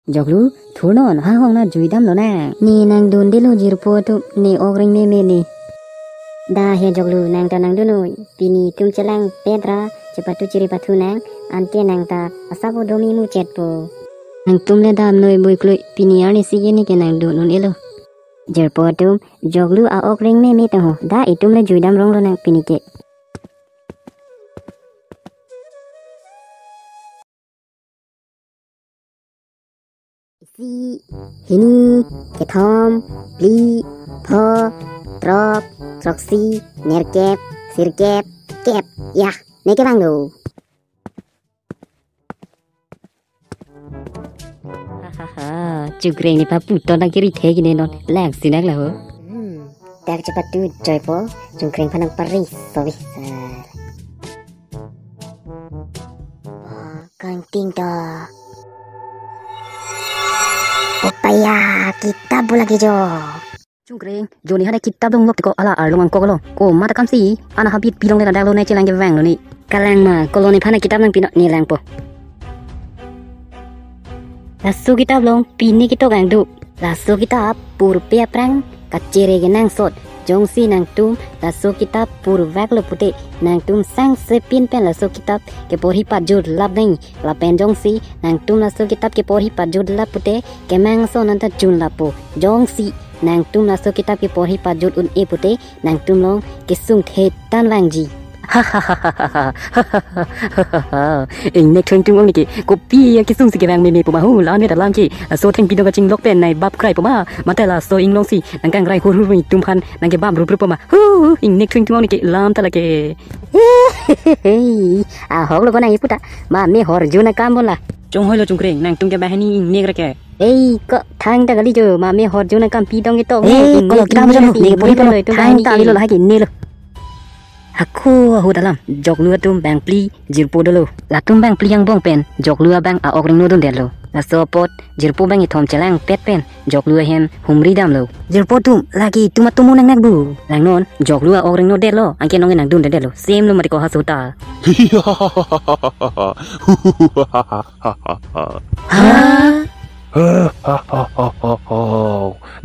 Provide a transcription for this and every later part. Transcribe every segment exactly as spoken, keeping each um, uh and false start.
Joklu, thurnon, ha hong na juidamlonang. Ne nangdundelo jirpo atum, ne ok ring meme ne. Da he Joklu, nang ta nangdun noi. Pini itum chelangpet ra chepatu chiri pathunang, anke nang ta asap domi muchetpo. Nangtum le dam noi Buiklui, pini arnisi ke ne ke nangdun un-elo. Jirpo atum, Joklu a-ok ring meme ta ho, da itum le juidam ronglonang pini ke. Isi, hini, kethom, phli, pho, throk, throksi, nerkep, sirkep, kep. Ya, ne ke bang do. Hahaha, Chungkreng ne paputon nang kiri thek ne non, lang sinak la ho. Hmm, tak cepat tu joy po, Chungkreng phan nangpari sobi. Sar. Ah, kangting ta. Opaya, kitab bo lagi jo. Chungkreng, joni hane kitab longlok tiko ala arlong angkok lo. Komat akamsi, ana habit pilong le ladak lo ne chelang kevang lo ne. Kalang ma, kolo nephan kitab nangpinok ne langpo. Laso kitab along pine ketok ang do. Laso kitab purpe aphrang kachere kenangsot. Jongsi nangtum laso kitab purveklo pute, nangtum sangse pinpen laso kitab keporhi pajut lap nang. Lapen jongsi nangtum laso kitab keporhi pajut lap pute, kemang ason anta chun lappo. Jongsi nangtum laso kitab keporhi pajut un-e pute, nangtum along kesung thetan vangji. Ingnek thengtung ong ne ke, kopi akesung si kevang meme pu ma ho, la-an me ta alam ke. Laso thengpi do kachinglok pen nai bap krai pu ma, mate laso inglong si nangkangrai hurhur itum phan nangkebam ruprup pu ma. Hu, ingnek thengtung ong ne ke, lam ta lake. Ahok lo ko nang iputa, mame horjun akam bon la. Chonghoi lo Chungkreng, nangtum ke bahani ingnek ra ke. Ei, ko thang ta kali jo, mame horjun akam pidong ketok. Ei, ingnek kolo kitam ingnek jo, si ne puri ingnek polo, lo itum thang bahani ta ke. Kali lo lahai ke ne lo. Hako ahut alam, Joklu atum bangphli jirpo dolo. Latum bangphli angbong pen, Joklu abang a-ok ringno dundetlo. Laso apot, jirpo bang ithom chelangpet pen, Joklu ahem humri damlo. Jirpo atum, lake itum atum mo nang nak bu. Langnon, Joklu a-ok ringno detlo, anke nonke nangdundetlo. Same lo mati ko haso ta. Ha?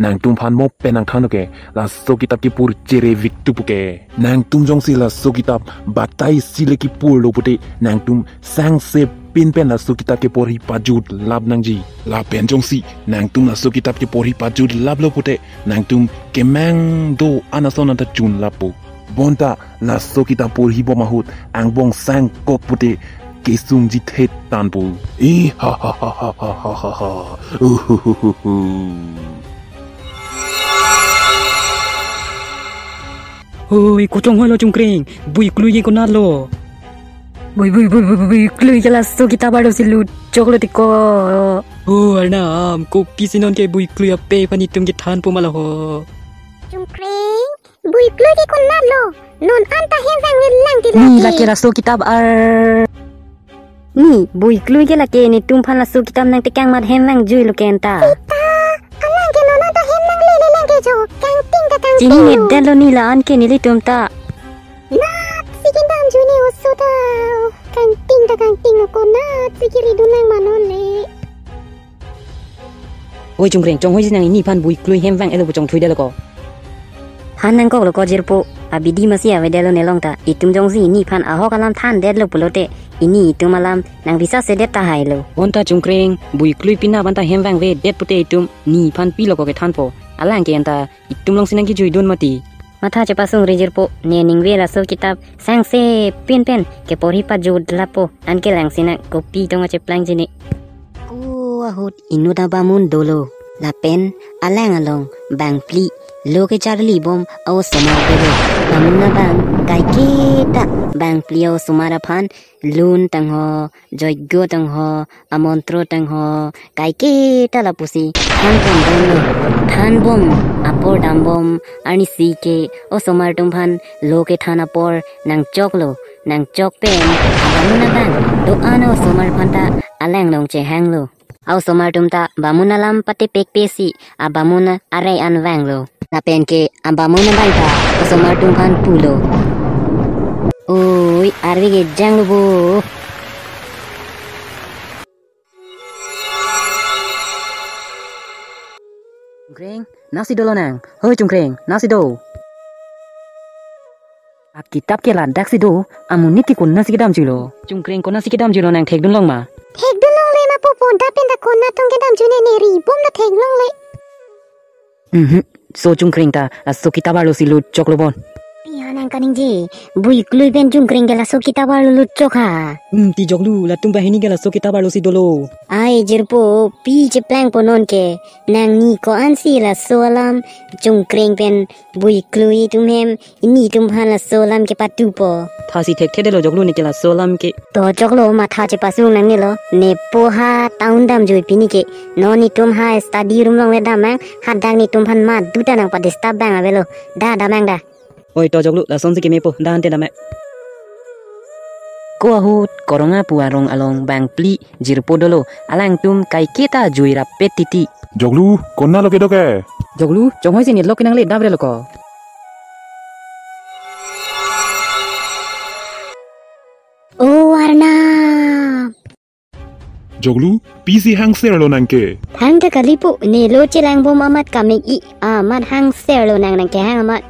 Nangtum phan mo pen nangthan ke, laso kitab kepur cherevik tu puke. Nangtum jongsi laso kitab batai si le kepurlo pute, nangtum sangse pinpen laso kitab keporhi pajut lap nangji. Lapen jongsi nangtum laso kitab keporhi pajut laplo pute, nangtum kemang do-an ason anta chun lappo. Bonta laso kitab porhi bom ahut angbong sangkok pute kesungji thetan po. I ha ha ha. Uhuhuhuhu. Oi, ko chonghoi lo Chungkreng, Buiklui ke konat lo. Bui, bui, bui, bui, bui, Buiklui ke laso kitab arlo si lut choklo tiko. Oh, Arnam, kopisi non ke Buiklui ape phan itum kethanpo ma la ho. Chungkreng, Buiklui ke konat lo, non anta hem vangve lang ti. Ni lake. Lake laso kitab ar. Ni, Buiklui ke lake, netum phan laso kitab nangtekang amat hem vangjui lo ke anta. Sita, alang ke non anta hem nanglele lang ke jo, kangting ta kangting. Chini lo. Nedet lo ni la-an ke nelitum ta. Nat, si kendam jui ne oso ta, kangting ta kangting lo ko nat, si kiri dunang ma non le. Oi Chungkreng, chonghoi si nang, ini phan Buiklui hem vang-etlo pu chongthui detlo ko. Han nangkoklo ko jirpo, abidi masi avedetlo nelong ta, itum jongsi ini phan ahok alam thandetlo pulote, ini itum alam nang bisa sedet tahai lo. Bonta Chungkreng, Buiklui pinap anta hem vangvedet pute itum, ni phan pilo ko kethanpo, alang ke anta itum along si nangkejuidun mati. Matha chepasung ri jirpo, ne ningve laso kitab sangse pinpen keporhi pajut lappo, anke lang si nang kopi tong acheplangji ne. Ko ahut inut abamun dolo. Lapen alang along bangphli lo kecharli bom a-osomar dolo. Bamun abang kaiketa bangphli a-osomar aphan lun tangho, joigyo tangho, amontro tangho, kaiketa lapusi than pon bomlo. Than bom apor dam bom arnisi ke osomar atum phan lo kethan apor nangchoklo. Nangchok pen abamun abang do-an osomar aphan ta alang along chehanglo. A-osomar atum ta bamun alam patepekpe si abamun arei an vanglo. Lapen ke abamun abang ta osomar atum phan pulo. Oi, arve kejang lo bo. Chungkreng, nasi dolo nang? Hoi Chungkreng, nasi do? Akitap ke ladak si do, amonit ke konatsi kedam chulo? Chungkreng konatsi kedam chulo nang thekdun long ma? Thekdun longle ma po, po da pen ta konat tong kedam chune ne ri bom ta thek longle. Mhm, so Chungkreng ta laso kitap arlo si lut choklo bon. Pi ha nang kaningje, Buiklui pen Chungkreng ke laso kitap arlo lut chok ha. Hmm, ti Joklu, latum banghini ke laso kitap arlo si dolo. Ai jirpo, pi cheplangpo non ke, nangni ko-ansi laso alam, Chungkreng pen Buiklui atum hem, nelitum aphan laso alam kepatupo. Thasi thekthedetlo Joklu, ne ke laso alam ke. To Joklu, matha chepasung nangnelo, ne po ha town damjui pini ke. Non netum ha study room longle dam nang, hadak netum aphan maduta nangpa-disturb abang avelo. Da dam nang da. Oi to Joklu, lasonsi keme po, da ante dam nang. Ko ahut, korong apu arong along bangphli jirpo dolo, alangtum kaiketa jui rapet titi. Joklu, konatlo kedo ke? Joklu, chonghoi si netlok kenangle dabre lo ko. O Arnam. Joklu, pisi hangserlo nang ke? Hang ta kalipo, nelo chelang bom amat kamek-i, amat hangserlo nang nang kehang amat.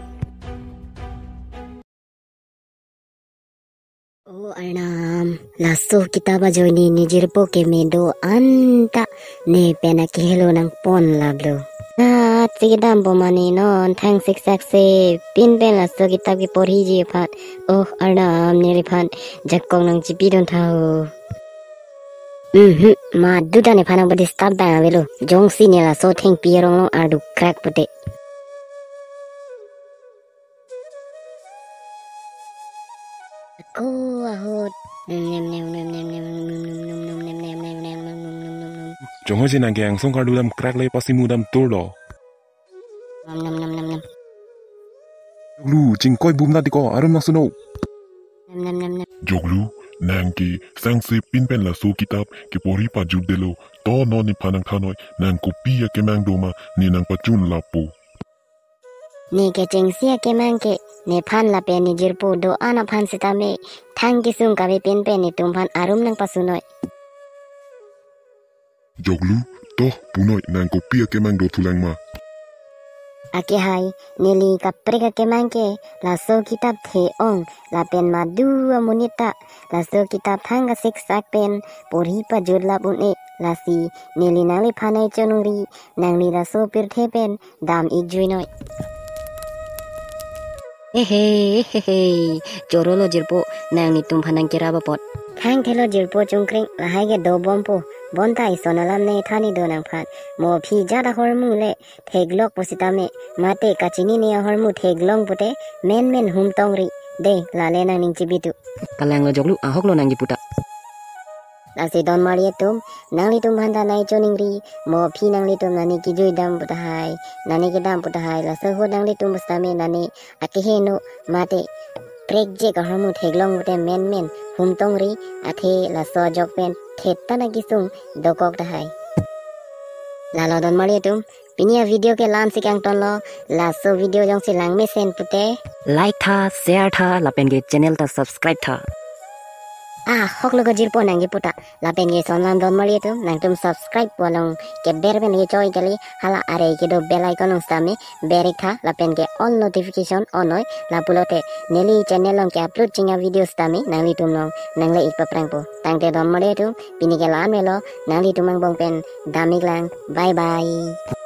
O Arnam, laso kitap ajoine ne jirpo keme do-an ta ne pen akehelo nangpon laplo. Atsi kedam po mane non thang siksak se pin pen laso kitap keporhiji aphan. O Arnam, neliphan jakong nangchipidun tha ho. Mhm, maduta nephan nangpa-disturb abang avelo. Jongsi ne laso thengpi arong along ardu krak pute. Ko ahut. Chonghoi si nang ke angsong kardu dam krak le, pasimudam turlo. Joklu, chingkoi bum na ti ko, arum nangsuno. Joklu, nang ke sangse pin pen laso kitap keporhi pajutdetlo, to non nephan nangthanoi, nang kopi akemang do ma, ne nangpachun lapo. Ne ke chengsi akemang ke, nephan lapen ne jirpo do-an aphan sitame, thang kesung kave pin pen netum aphan arum nangpasunoi. Joklu, to punoi, nang kopi akemang do thulang ma? Ake hai, neli kaprek akemang ke, laso kitap the-ong, lapen madu amonit ta, laso kitap thang kasiksak pen, porhi pajut lap un-e, lasi, neli nangliphan nangchoningri, nangli laso pirthe pen, dam-ik juinoi. Ehe, ehe, chorolo jirpo, nang netum aphan nangkerap apot. Thangthelo jirpo Chungkreng, lahai ke dobompo, bonta ison alam ne thani do nangphan, mo aphi jat ahormu le, theklok pusitame, mate kachinine ahormu theklong pute, menmen hum tongri, de, lale nangning chibitu. Kalanglo Joklu, ahoklo nang kipu ta. Lasi donmari atum, nanglitum aphan ta nangchoningri, mo aphi nanglitum nani kejui dam pu tahai, nani kedam pu tahai, laso ahut nanglitum pusitame nani akeheno, mate prekjek ahormu theklong pute menmen hum tongri, athe laso ajok pen theta nangkesung dokok tahai. Lalo donmari atum, pini avideo ke la-ansi kangtonlo, laso video jongsi langmesen pute, like tha, share tha, lapen ke channel ta subscribe tha. Ahoklo ko jirpo nang kipu ta, lapen ke ison alam donmari atum, nangtum subscribe pu along keber pen le choi kali, hala are kedo bell icon along sitame ber-ik tha, lapen ke all notification on noi, lapulote neli channel along ke-upload chingja video sitame nanglitum along nangle-ik paprangpo. Tangte donmari atum, pini ke la-an melo, nanglitum angbong pen dam-iklang, bye bye.